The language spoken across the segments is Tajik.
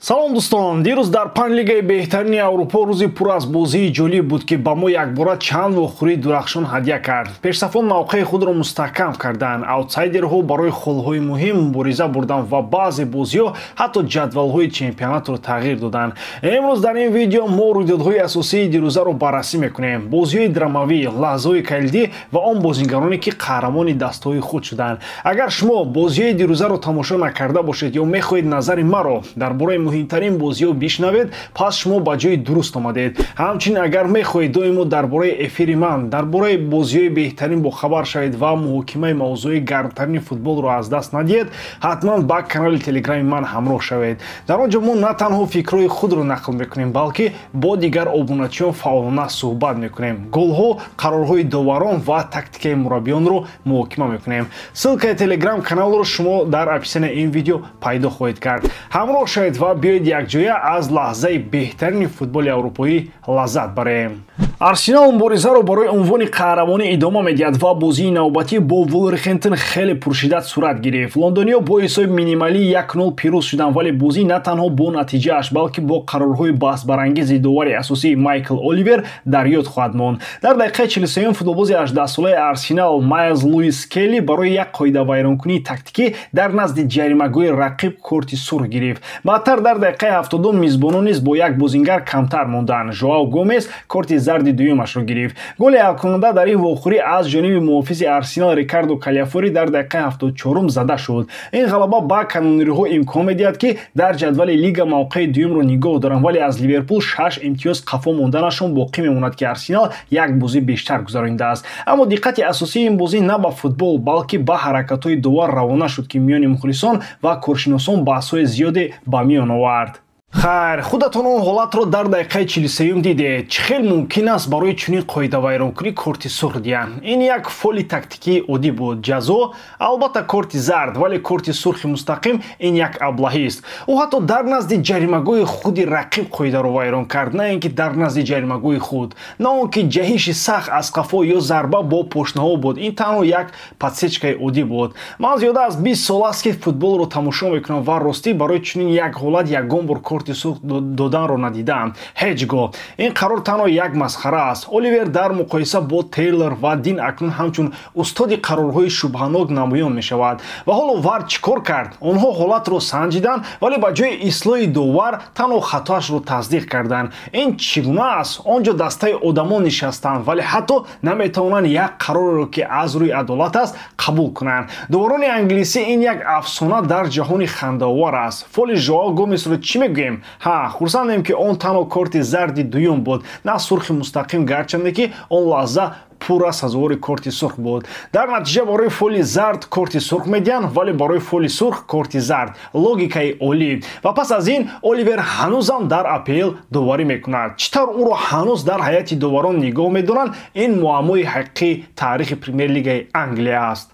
Салом, дӯстон! Дирӯз дар панҷ лигаи беҳтарини Аврупо рӯзи пур аз бозии ҷолиб буд, ки ба мо якбора чанд вохӯрии дурахшон ҳадя кард. Пешсафон мавқеи худро мустаҳкам карданд, аутсайдерҳо барои холҳои муҳим мубориза бурданд ва баъзе бозиҳо ҳатто ҷадвалҳои чемпионатро тағйир доданд. Имрӯз дар ин видео мо рӯйдодҳои асосии дирӯзаро баррасӣ мекунем: бозиҳои драмавӣ, лаҳзаҳои калидӣ ва он бозигароне, ки қаҳрамони дастҳои худ шуданд. Агар шумо бозиҳои дирӯзаро тамошо накарда бошед ё мехоҳед назари маро дар бораи муҳимтарин бозиҳо бишнавед, пас шумо ба ҷои дуруст омадед. Ҳамчунин, агар мехоҳед доимо дар бораи эфири ман дар бораи бозиҳои беҳтарин бохабар шавед ва муҳокимаи мавзӯи гармтарини футболро аз даст надиҳед, ҳатман ба канали Телеграми ман ҳамроҳ шавед. Дар он ҷо мо на танҳо фикрҳои худро нақл мекунем, балки бо дигар обуначиён фаъолона суҳбат мекунем, голҳо, қарорҳои доварон ва тактикаи мураббиёнро муҳокима мекунем. Ссылкаи Телеграм каналро шумо дар описанияи ин видео пайдо хоҳед кард. Ҳамроҳ шавед ва биёед, якҷоя аз лаҳзаи беҳтарини футболи аврупоӣ лаззат барем. Арсенал муборизаро барои унвони қаҳрамонӣ идома медиҳад ва бозии навбатӣ бо Вулверхемптон хеле пуршиддат сурат гирифт. Лондониҳо бо ҳисоби минималии 1-0 пирӯз шуданд, вале бозӣ на танҳо бо натиҷааш, балки бо қарорҳои баҳсбарангези довари асосии Майкл Оливер дар ёд хоҳад монд. Дар дақиқаи 43 футболбози 18-солаи Арсенал Майлз Луис Келли барои як қоидавайронкунии тактикӣ дар назди ҷаримагоҳи рақиб корти сурх гирифт. Баъдтар, дар дақиқаи 70-ум, мизбонон низ бо як бозингар камтар монданд. Жоао Гомес корти зарди дуюмашро гирифт. Голи ҳалкунанда дар ин вохӯрӣ аз ҷониби муҳофизи Арсенал Рикардо Калафьори дар дақиқаи 74-ум зада шуд. Ин ғалаба ба канонириҳо имкон медиҳад, ки дар ҷадвали лига мавқеи дуюмро нигоҳ доранд, вале аз Ливерпул шаш имтиёз қафо монданашон боқӣ мемонад, ки Арсенал як бозӣ бештар гузаронидааст. Аммо диққати асосии ин бозӣ на ба футбол, балки ба ҳаракатҳои довар равона шуд, ки миёни мухлисон ва коршиносон баҳсҳои зиёде ба миён овард. Хайр, худатон он ҳолатро дар дақиқаи 43-юм дидед. Чӣ хел мумкин аст барои чунин қоидавайронкунӣ корти сурх диҳанд? Ин як фоли тактикии оддӣ буд. Ҷазо албатта корти зард, вале корти сурхи мустақим ин як аблаҳист. Ӯ ҳатто дар назди ҷаримагоҳи худи рақиб қоидаро вайрон кард, на ин ки дар назди ҷаримагоҳи худ. На он ки ҷаҳиши сахт аз қафо ё зарба бо пошнаҳо буд, ин танҳо як подсечкаи оддӣ буд. Ман зиёда аз 20 сол аст, ки футболро тамошо мекунам, ва ростӣ, барои чунин як ҳолат ягон бор корти сурх доданро надидаам ҳеҷ гоҳ. Ин қарор танҳо як масхара аст. Оливер дар муқоиса бо Тейлор ва Дин акнун ҳамчун устоди қарорҳои шубҳанок намоён мешавад. Ва ҳоло ВАР чӣ кор кард? Онҳо ҳолатро санҷиданд, вале ба ҷои ислоҳи довар танҳо хатоашро тасдиқ карданд. Ин чӣ гуна аст? Он ҷо дастаи одамон нишастанд, вале ҳатто наметавонанд як қарореро, ки аз рӯи адолат аст, қабул кунанд. Доварони англисӣ ин як афсона дар ҷаҳони хандаовар аст. Фоли Жоао Гомесро чӣ мегӯем? Ҳа, хурсандем, ки он танҳо корти зарди дуюм буд, на сурхи мустақим, гарчанде ки он лаҳза пурра сазовори корти сурх буд. Дар натиҷа барои фоли зард корти сурх медиҳанд, вале барои фоли сурх корти зард. Логикаи олӣ! Ва пас аз ин Оливер ҳанӯзам дар АПЛ доварӣ мекунад. Чӣ тавр ӯро ҳанӯз дар ҳайати доварон нигоҳ медоранд? Ин муаммои ҳақиқии таърихи Премер-лигаи Англия аст.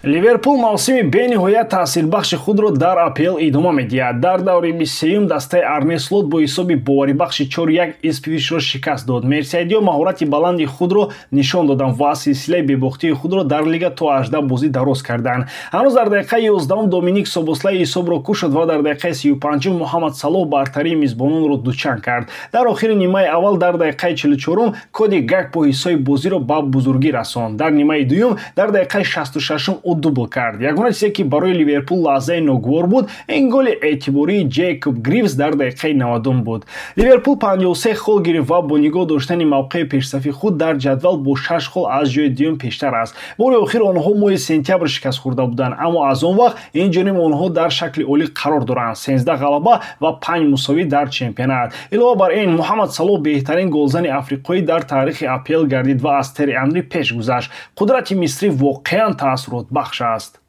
Ливерпул мавсими бениҳоят таъсирбахши худро дар АПЛ идома медиҳад. Дар даври 23-юм дастаи Арне Слот бо ҳисоби боварибахши 4-1 Ипсвичро шикаст дод. Мерсайдиҳо маҳорати баланди худро нишон доданд ва силсилаи бебохтии худро дар лига то 18 бозӣ дароз карданд. Ҳанӯз дар дақиқаи 11-ум Доминик Собослай ҳисобро кушод ва дар дақиқаи 35-ум Муҳаммад Салоҳ бартарии мизбононро дучанд кард. Дар охири нимаи аввал, дар дақиқаи 44-ум, Коди Гакпо ҳисоби бозиро ба бузургӣ расонд. Дар нимаи дуюм, дар дақиқаи 66-ум, ӯ дубл кард. Ягона чизе, ки барои Ливерпул лаҳзаи ногувор буд, ин голи эътибории Ҷейкоб Гривс дар дақиқаи 90-ум буд. Ливерпул 53 хол гирифт ва бо нигоҳ доштани мавқеи пешсафи худ дар ҷадвал бо шаш хол аз ҷои дуюм пештар аст. Бори охир онҳо моҳи сентябр шикаст хӯрда буданд, аммо аз он вақт ин ҷониб онҳо дар шакли олӣ қарор доранд: 13 ғалаба ва панҷ мусовӣ дар чемпионат. Илова бар ин, Муҳаммад Салоҳ беҳтарин голзани африқоӣ дар таърихи АПЛ гардид ва аз Терри Анри пеш гузашт. Қудрати мисрӣ воқеан таассуротбахш аст.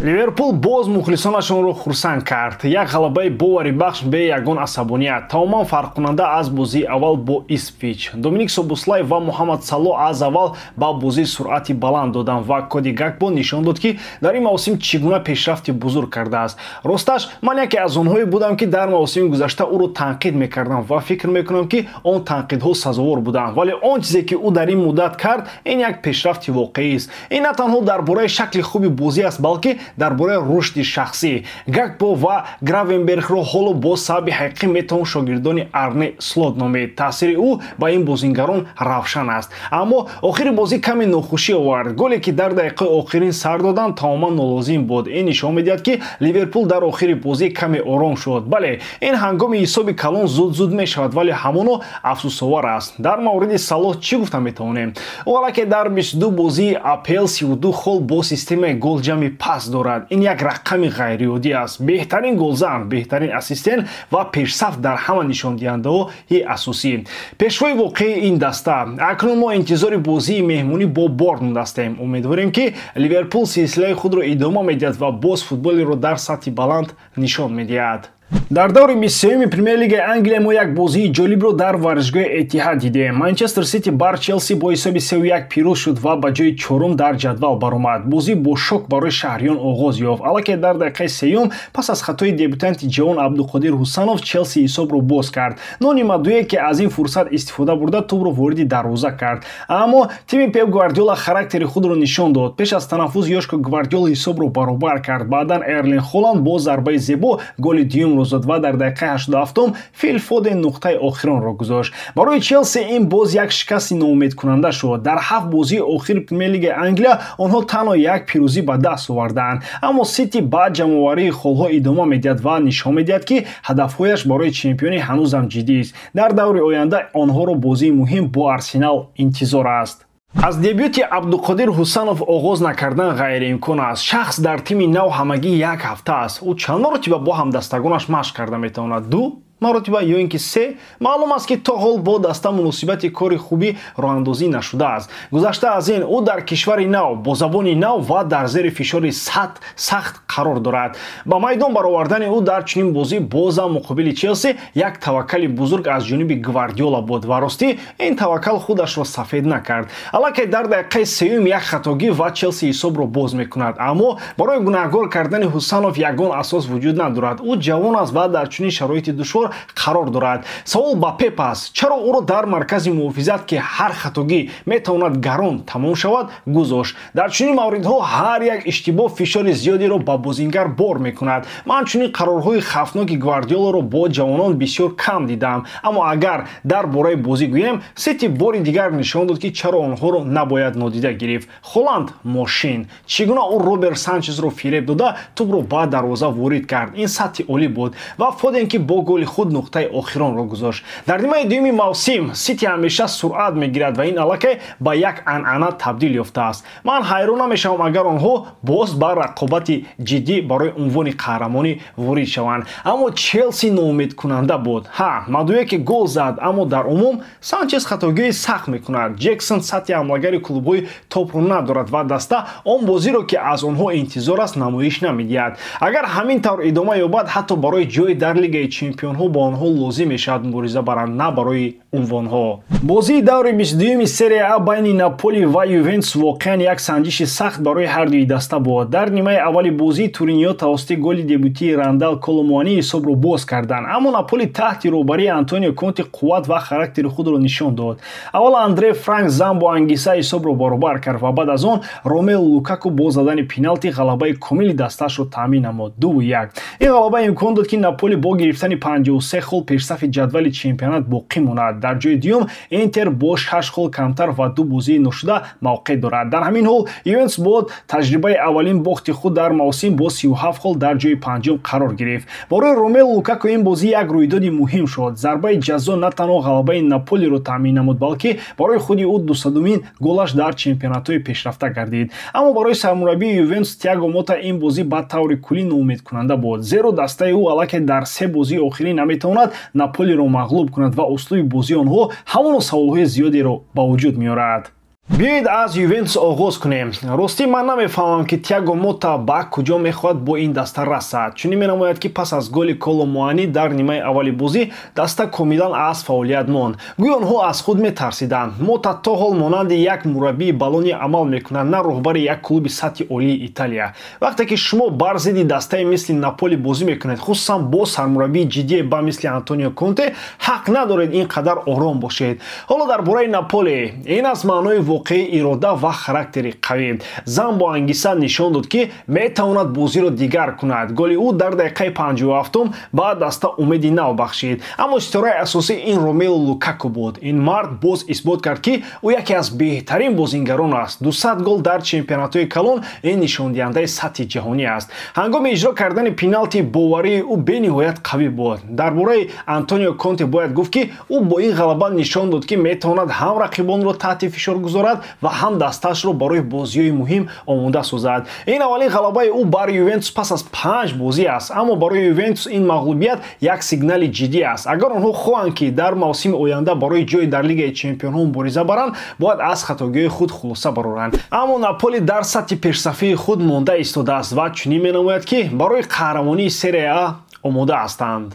Ливерпул боз мухлисонашонро хурсанд кард. Як ғалабаи боварибахш бе ягон асабоният, тамоман фарқкунанда аз бозии аввал бо Ипсвич. Доминик Собослай ва Муҳаммад Салоҳ аз аввал ба бозӣ суръати баланд доданд ва Коди Гакпо нишон дод, ки дар ин мавсим чӣ гуна пешрафти бузург кардааст. Росташ, ман яке аз онҳое будам, ки дар мавсими гузашта ӯро танқид мекардам, ва фикр мекунам, ки он танқидҳо сазовор буданд, вале он чизе, ки ӯ дар ин муддат кард, ин як пешрафти воқеист. Ин на танҳо дар бораи шакли хуби бозӣ аст, балки балки дар бораи рушди шахсӣ. Гакпо ва Гравенбергро ҳоло бо сабаби ҳақиқӣ метавон шогирдони Арне Слот номид. Таъсири ӯ ба ин бозингарон равшан аст. Аммо охири бозӣ каме нохушӣ овард. Голе ки дар дақиқаи охирин сар доданд, тамоман нолозим буд. Ин нишон медиҳад, ки Ливерпул дар охири бозӣ каме ором шуд. Бале, ин ҳангоми ҳисоби калон зуд-зуд мешавад, вале ҳамоно афсӯсовар аст. Дар мавриди Салоҳ чӣ гуфта метавонем? Ӯ аллакай дар 22 бозии АПЛ 32 хол бо системаи голҷамъи пас дорад. Ин як рақами ғайриоддӣ аст. Беҳтарин голзан, беҳтарин ассистент ва пешсаф дар ҳама нишондиҳандаҳои асосӣ. Пешвои воқеии ин даста. Акнун мо интизори бозии меҳмонӣ бо Борнмут ҳастем. Умедворем, ки Ливерпул силсилаи худро идома медиҳад ва боз футболеро дар сатҳи баланд нишон медиҳад. Дар даври 23-юми Премер-лигаи Англия мо як бозии ҷолибро дар варзишгоҳи Этиҳад дидем. Манчестер Сити бар Челси бо ҳисоби 3-1 пирӯз шуд ва ба ҷои чорум дар ҷадвал баромад. Бозӣ бо шок барои шаҳриён оғоз ёфт. Аллакай дар дақиқаи сеюм пас аз хатои дебютанти ҷавон Абдуқодир Ҳусанов Челси ҳисобро боз кард. Нони Мадуе, ки аз ин фурсат истифода бурда, тӯбро вориди дарвоза кард. Аммо тими Пеп Гвардиола характери худро нишон дод. Пеш аз танаффус Ёшко Гвардиол ҳисобро баробар кард. Баъдан Эрлин Холанд бо зарбаи зебо голи дуюмро зад ва дар дақиқаи 87-ум Фил Фоден нуқтаи охиронро гузошт. Барои Челси ин боз як шикасти ноумедкунанда шуд. Дар 7 бозии охири Премер-лигаи Англия онҳо танҳо як пирӯзӣ ба даст овардаанд. Аммо Сити ба ҷамъоварии холҳо идома медиҳад ва нишон медиҳад, ки ҳадафҳояш барои чемпионӣ ҳанӯзам ҷиддист. Дар даври оянда онҳоро бозии муҳим бо Арсенал интизор аст. Аз дебюти Абдуқодир Ҳусанов оғоз накардан ғайриимкон аст. Шахс дар тими нав ҳамагӣ як ҳафта аст. Ӯ чанд маротиба бо ҳамдастагонаш машқ карда метавонад? 2 маротиба ё ин ки 3? Маълум аст, ки то ҳол бо даста муносибати кори хубӣ роҳандозӣ нашудааст. Гузашта аз ин, ӯ дар кишвари нав, бо забони нав ва дар зери фишори сахт қарор дорад. Ба майдон баровардани ӯ дар чунин бозӣ бозам муқобили Челси як таваккали бузург аз ҷониби Гвардиола буд ва ростӣ ин таваккал худашро сафед накард. Аллакай дар дақиқаи сеюм як хатогӣ ва Челси ҳисобро боз мекунад. Аммо барои гунаҳгор кардани Ҳусанов ягон асос вуҷуд надорад. Ӯ ҷавон аст ва дар чунин шароити душвор қарор дорад. Савол ба Пеп аст: чаро ӯро дар маркази муҳофизат, ки ҳар хатогӣ метавонад гарон тамом шавад, гузошт? Дар чунин мавридҳо ҳар як иштибоҳ фишори зиёдеро ба бозингар бор мекунад. Ман чунин қарорҳои хавфноки Гвардиоларо бо ҷавонон бисёр кам дидам. Аммо агар дар бораи бозӣ гӯем, Сити бори дигар нишон дод, ки чаро онҳоро набояд нодида гирифт. Холанд мошин. Чӣ гуна ӯ Роберт Санчесро фиреб дода, тӯбро ба дарвоза ворид кард. Ин сатҳи олӣ буд ва Фоден, ки бо голи худ нуқтаи охиронро гузошт. Дар нимаи дуюми мавсим Сити ҳамеша суръат мегирад ва ин аллакай ба як анъана табдил ёфтааст. Ман ҳайрон намешавам, агар онҳо боз ба рақобати ҷиддӣ барои унвони қаҳрамонӣ ворид шаванд. Аммо Челси ноумедкунанда буд. Ҳа, Мадуе ки гол зад, аммо дар умум Санчес хатогиҳои сахт мекунад. Ҷексон сатҳи ҳамлагари клубҳои топро надорад ва даста он бозиро, ки аз онҳо интизор аст, намоиш намедиҳад. Агар ҳамин тавр идома ёбад, ҳатто барои ҷой дар Лигаи чемпионҳо бо онҳо лозим мешавад мубориза баранд, на барои унвонҳо. Бозии даври 22-юми Серия А байни Наполи ва Ювентус воқеан як санҷиши сахт барои ҳардуи даста буд. Дар нимаи аввали бозӣ Туриниё тавассути голи дебютии Рандал Коломуани ҳисобро боз карданд, аммо Наполи таҳти роҳбарии Антонио Конте қувват ва характери худро нишон дод. Аввал Андре Франк Замбо Ангиса ҳисобро баробар кард ва баъд аз он Ромелу Лукаку бо задани пеналти ғалабаи комили дастаашро таъмин намуд. 2-1. Ин ғалаба имкон дод, ки Наполи бо гирифтани 53 хол пешсафи ҷадвали чемпионат боқӣ монад. Дар ҷои дуюм Интер бо 6 хол камтар ва 2 бозии ношуда мавқеъ дорад. Дар ҳамин ҳол Ювентус бо таҷрибаи аввалин бохти худ дар мавсим бо 37 хол дар ҷои панҷум қарор гирифт. Барои Ромелу Лукаку ин бозӣ як рӯйдоди муҳим шуд. Зарбаи ҷазо на танҳо ғалабаи Наполиро таъмин намуд, балки барои худи ӯ 200-умин голаш дар чемпионатҳои пешрафта гардид. Аммо барои сармураббии Ювентус Тиаго Мота ин бозӣ ба таври куллӣ ноумедкунанда буд, зеро дастаи ӯ аллакай дар 3 бозии охирӣ наметавонад Наполиро мағлуб кунад ва услуби бозии онҳо ҳамоно саволҳои зиёдеро ба вуҷуд меорад. Биёед аз Ювентус оғоз кунем. Ростӣ ман намефаҳмам, ки Тиаго Мота ба куҷо мехоҳад бо ин даста расад. Чунин менамояд, ки пас аз голи Коломуани дар нимаи аввали бозӣ даста комилан аз фаъолият монд. Гӯё онҳо аз худ метарсиданд. Мота то ҳол монанди як мураббии балони амал мекунад, на роҳбари як клуби сатҳи олии Италия. Вақте ки шумо бар зидди дастаи мисли Наполи бозӣ мекунед, хусусан бо сармураббии ҷиддие ба мисли Антонио Конте, ҳақ надоред ин қадар ором бошед. Ҳоло дар бораи Наполи. Ин аз маънои воқеӣ ирода ва характери қавӣ. Замбо Ангиса нишон дод, ки метавонад бозиро дигар кунад. Голи ӯ дар дақиқаи 57 ба даста умеди нав бахшид. Аммо ситораи асосӣ ин Ромелу Лукаку буд. Ин мард боз исбот кард, ки ӯ яке аз беҳтарин бозингарон аст. 200 гол дар чемпионатҳои калон ин нишондиҳандаи сатҳи ҷаҳонӣ аст. Ҳангоми иҷро кардани пеналти боварии ӯ бениҳоят қавӣ буд. Дар бораи Антонио Конте бояд гуфт, ки ӯ бо ин ғалаба нишон дод, ки метавонад ҳам рақибонро таҳти фишор гузорад ва ҳам дастаашро барои бозиҳои муҳим омода созад. Ин аввалин ғалабаи ӯ бар Ювентус пас аз 5 бозӣ аст, аммо барои Ювентус ин мағлубият як сигнали ҷиддӣ аст. Агар онҳо хоҳанд, ки дар мавсими оянда барои ҷой дар Лигаи чемпионҳо мубориза баранд, бояд аз хатогиҳои худ хулоса бароранд. Аммо Наполи дар сатҳи пешсафии худ монда истодааст ва чунин менамояд, ки барои қаҳрамонии Серия А омода ҳастанд.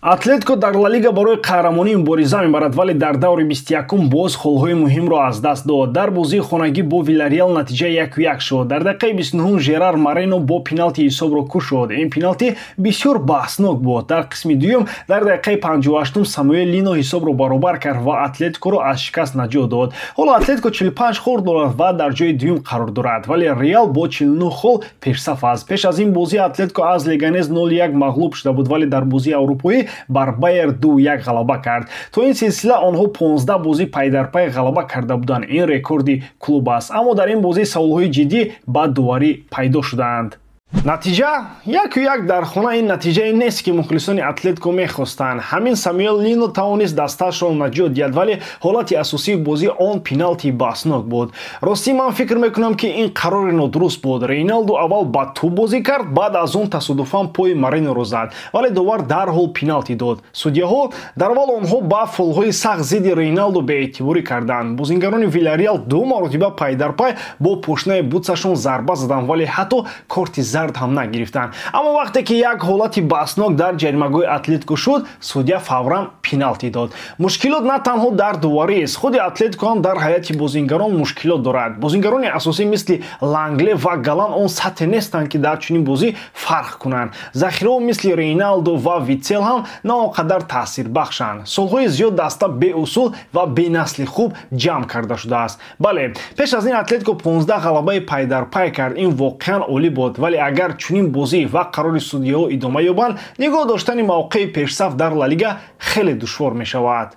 Атлетико дар Ла Лига барои қаҳрамонӣ мубориза мебарад, вале дар даври 21 боз холҳои муҳимро аз даст дод. Дар бозии хонагӣ бо Вилареал натиҷа 1-1 шуд. Дар дақиқаи 29 Жерар Марено бо пеналти ҳисобро кушод. Ин пеналти бисёр баҳснок буд. Дар қисми дуюм дар дақиқаи 58 Самуэл Лино ҳисобро баробар кард ва Атлетикоро аз шикаст наҷот дод. Ҳоло Атлетико 45 хол дорад ва дар ҷои дуюм қарор дорад, вале Реал бо 49 хол пешсаф аст. Пеш аз ин бозӣ Атлетико аз Леганез 0-1 мағлуб шуда буд, вале дар бозии аврупоӣ бар Байер 2-1 ғалаба кард. То ин силсила онҳо 15 бозӣ пайдарпай ғалаба карда буданд. Ин рекорди клуб аст. Аммо дар ин бозӣ саволҳои ҷиддӣ ба дуварӣ пайдо шудаанд. Натиҷа 1-1 дар хона ин натиҷае нест, ки мухлисони Атлетико мехостанд. Ҳамин Самуэл Лино тавонист дастаашро наҷот диҳад, вале ҳолати асосии бозӣ он пеналти баҳснок буд. Ростӣ ман фикр мекунам, ки ин қарори нодуруст буд. Рейналдо аввал ба тӯб бозӣ кард, баъд аз он тасодуфан пои Мареноро зад, вале довар дарҳол пеналти дод. Судяҳо дар аввал онҳо ба фолҳои сахт зидди Рейналдо беэътиборӣ карданд. Бозингарони Вилареал ду маротиба пайдарпай бо пошнаи бутсашон зарба заданд, вале ҳатто корти зард ҳам нагирифтанд. Аммо вақте ки як ҳолати баҳснок дар ҷаримагоҳи Атлетико шуд, судя фавран пеналти дод. Мушкилот на танҳо дар дуварист, худи Атлетико ҳам дар ҳайати бозингарон мушкилот дорад. Бозингарони асосӣ мисли Лангле ва Галан он сатҳе нестанд, ки дар чунин бозӣ фарқ кунанд. Захираҳо мисли Рейналдо ва Витсел ҳам на он қадар таъсирбахшанд. Солҳои зиёд даста беусул ва бенасли хуб ҷамъ карда шудааст. Бале, пеш аз ин Атлетико 15 ғалабаи пайдарпай кард. Ин воқеан олӣ буд, вале агар чунин бозӣ ва қарори судяҳо идома ёбанд, нигоҳ доштани мавқеи пешсаф дар Ла Лига хеле душвор мешавад.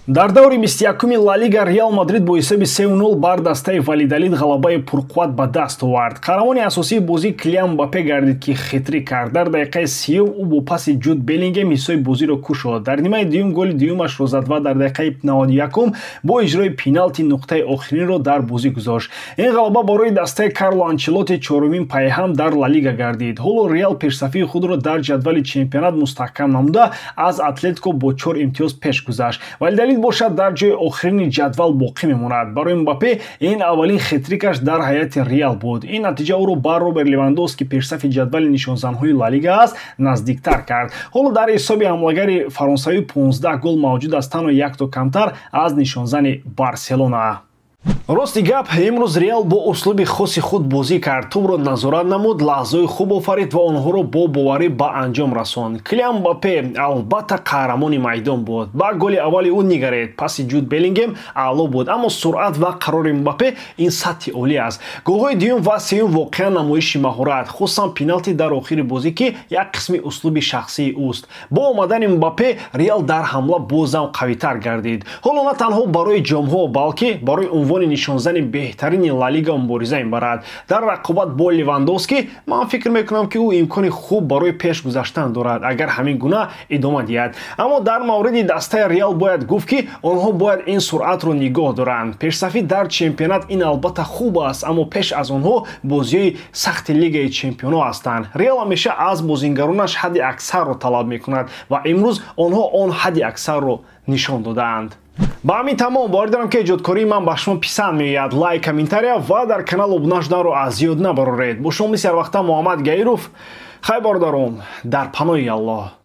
Дар даври 21-уми Ла Лига Реал Мадрид бо ҳисоби 3-0 бар дастаи Валидалид ғалабаи пурқувват ба даст овард. Қаҳрамони асосии бозӣ Килиан Мбаппе гардид, ки хитрик кард. Дар дақиқаи 30 ӯ бо паси Ҷуд Беллингем ҳисоби бозиро кушод. Дар нимаи дуюм голи дуюмашро зад ва дар дақиқаи 91 бо иҷрои пеналти нуқтаи охиринро дар бозӣ гузошт. Ин ғалаба барои дастаи Карло Анчелотти чорумин пайҳам дар Ла Лига гардид. Ҳоло Реал пешсафии худро дар ҷадвали чемпионат мустаҳкам намуда аз Атлетико бо 4 имтиёз пеш гузашт. Валидалид бошад дар ҷои охирини ҷадвал боқӣ мемонад. Барои Мбаппе ин аввалин хитрикаш дар ҳайати Реал буд. Ин натиҷа ӯро бар Роберт Левандовски, пешсафи ҷадвали нишонзанҳои Ла Лига аст, наздиктар кард. Ҳоло дар ҳисоби ҳамлагари фаронсавӣ 15 гол мавҷуд аст, танҳо якто камтар аз нишонзани Барселона. Рости гап, имрӯз Реал бо услуби хоси худ бозӣ кард. Тӯбро назорат намуд, лаҳзаҳои хуб офарид ва онҳоро бо боварӣ ба анҷом расонд. Килиан Мбаппе албатта қаҳрамони майдон буд. Ба голи аввали ӯ нигаред. Паси Ҷуд Беллингем аъло буд, аммо суръат ва қарори Мбаппе ин сатҳи олӣ аст. Голҳои дуюм ва сеюм воқеан намоиши маҳорат, хусусан пеналти дар охири бозӣ, ки як қисми услуби шахсии ӯст. Бо омадани Мбаппе Реал дар ҳамла бозам қавитар гардид. Ҳоло на танҳо барои ҷомҳо, балки барои унвони нишонзани беҳтарини Ла Лига мубориза мебарад. Дар рақобат бо Левандовски ман фикр мекунам, ки ӯ имкони хуб барои пеш гузаштан дорад, агар ҳамин гуна идома диҳад. Аммо дар мавриди дастаи Реал бояд гуфт, ки онҳо бояд ин суръатро нигоҳ доранд. Пешсафӣ дар чемпионат ин албатта хуб аст, аммо пеш аз онҳо бозиҳои сахти Лигаи чемпионҳо ҳастанд. Реал ҳамеша аз бозингаронаш ҳадди аксарро талаб мекунад ва имрӯз онҳо он ҳадди аксарро нишон додаанд. Ба ҳамин тамом. Боварӣ дорам, ки эҷодкории ман ба шумо писанд меояд. Лайк, комментария ва дар канал обуна шуданро аз ёд набароред. Бо шумо мисли ҳарвақта Муҳаммад Гаиров. Хайр, бародарон, дар паноҳи Аллоҳ.